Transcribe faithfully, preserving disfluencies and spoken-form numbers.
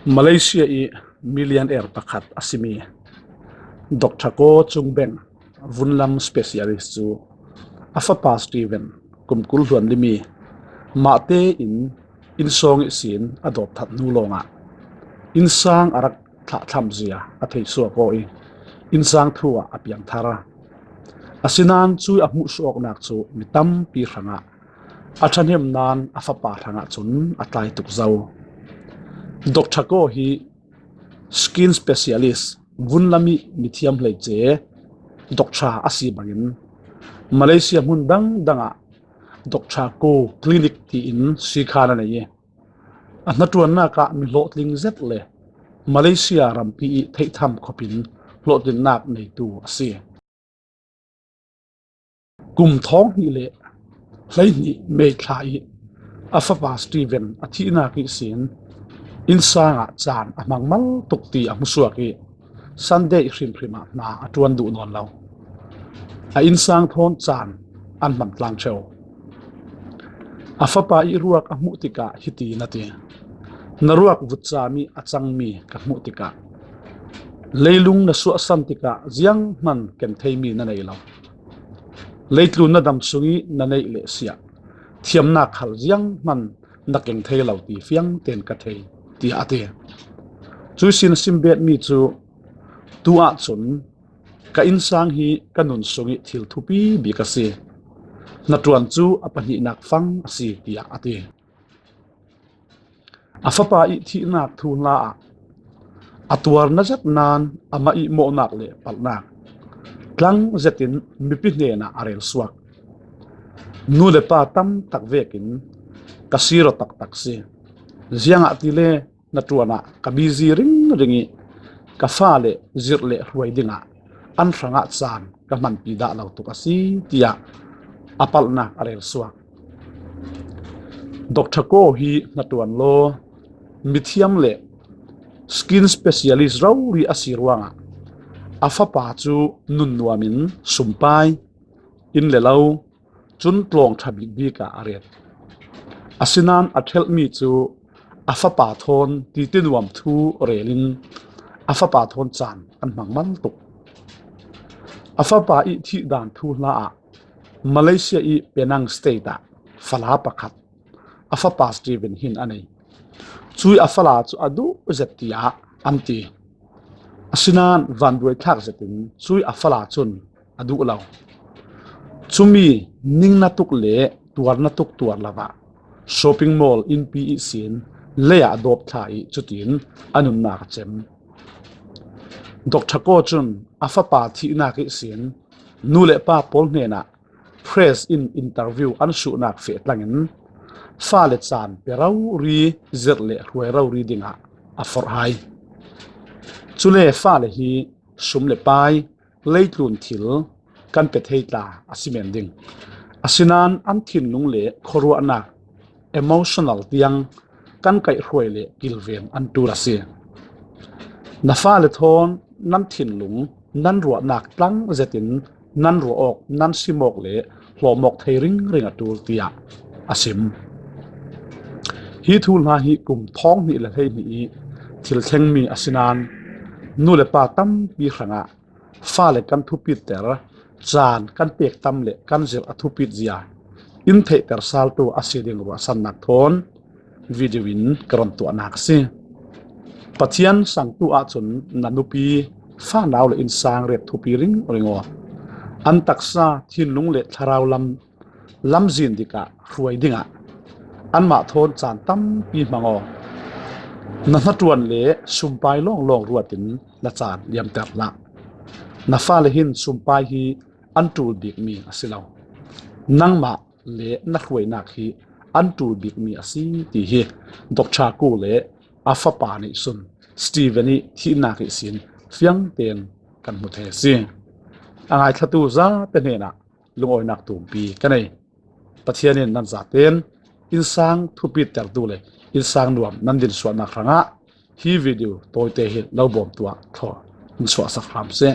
Malaysia i millionaire pakhat a simi Dr. Ko Chung Beng, vunlam specialist cu a fapa Steven, kum kul hluan limi mahte in innsawng ihsin a dawpthat hnu lawngah innsang a rak thlahthlamh zia a theisuak aw i innsang thu ah a piangthar. Asinain cui a hmuhsuh awknak cu mi tampi hrangah a ṭhahnem nain a fapa hrangah cun a tlai tuk zo. Dr. Ko hi skin specialist, vunlam i mithiam hleice doctor a si bangin Malaysia hmun dangdang ah Dr. Ko Clinic tiin sikhan a nei i a hnaṭuannak ah mi hlawhtling zet le Malaysia rampi i theihtham khawpin hlawhtlinnak neitu a si. Kum thawng hnih le hleihnih May thla i a fapa Steven a thihnak ihsin innsang ah caan a hmang mal tuk ti a hmusuak i Sunday hrimhrim ah hna a ṭuan duh nawn lo. A innsang thawn caan an hman tlang ṭheu. A fapa i ruak a hmuh tikah hiti na ti, "Na ruak vutcami a cangmi ka hmuh tikah, leilung na suahsan tikah zianghman ken theimi na nei lo. Leitlun na dam sung i na neih le siah thiamnak khal zianghman na keng thei lo ti fiang tein ka thei," tiah a ti. Cui sin a sim betmi cu, "Tu ahcun ka innsang hi ka nun sung i thil thupi bik a si. Hnaṭuan cu a pahnihnak fang a si," tiah a ti. A fapa i thihnak thuhla ah a tuar na zet nain amah i mawhnak le palhnak tlang zetin mipi hnenah a rel suak. "Nu le pa tam tak vekin ka sir aw taktak si. Ziangahtile hnaṭuan ah ka busy ringring i ka fale zirh le hruai dingah an hrangah caan ka hmanpi dah lo tuk a si," tiah a palhnak a rel suak. Dr. Ko hi hnaṭuan law, mithiam le skin specialist rori a si ruangah a fapa cu nunnuam in sumpai, inn le lo, cun tlawng ṭha bikbik ah a ret. Asinain a ṭhelhmi cu a fapa thawn titinuam thu rel in a fapa thawn caan an hmang mal tuk. A fapa i thihdan thuhla ah Malaysia i Penang State ah fala pakhat a fapa Steven hin a nei. Cui a fala cu a duh zet tiah an ti. Asinain vanduaithlak zetin cui a fala cun a duh lo. Cumi ning na tuk le tuar na tuk tuar lo ah shopping mall innpi ihsin lei ah a dawp thla i cutin a nunnak a cem. Dr. Ko cun a fapa thihnak ihsin nu le pa pawl hnenah press in interview an suhnak feh tlangin fale caan pe rori, zirh le hruai rori dingah a forh hai. Cule fale hi sum le pai, leitlun thil kan pe thei tla a si men ding. Asinain an thinlung le khuaruahnak, emotional tiang kan kaihhruai le kilven an ṭul a si. Na fale thawn nan thinlung, nan ruahnak tlang zetin nan ruah awk, nan sim awk le hlawm awk thei ringring a ṭul, tiah a sim. Hi thuhla hi kum thawng hnih le hleihnih i thil thlengmi a si nain nu le pa tampi hrangah fale kan thupiter, caan kan pek tam le kan zirh a thupit zia in theihter saltu a si ding ruahsannak thawn video in ka run tuahnak a si. Pathian sangtu ahcun na nupi, fanau le innsang ret thupi ringring aw. An taksa, thinlung le thlarau lam lamzin dikah hruai dingah anmah thawn caan tampi hmang aw. Na hnaṭuan le sumpai lawnglawng ruatin na caan liamter hlah. Na fale hin sumpai hi an ṭul bikmi a si lo. Nangmah le na hruainak hi an ṭul bikmi a si, ti hi Dr. Ko le a fapa nih sun Steven i thihnak ihsin fiang tein kan hmu thei a si. A ngaithlatu zate hnenah lungawinak tumpi ka nei. Pathian in nan zaten innsang thupitertu le innsang nuam nan dinsuahnak hrangah hi video tawite hi lo bawmtu ah thlawh in suahsak hram seh.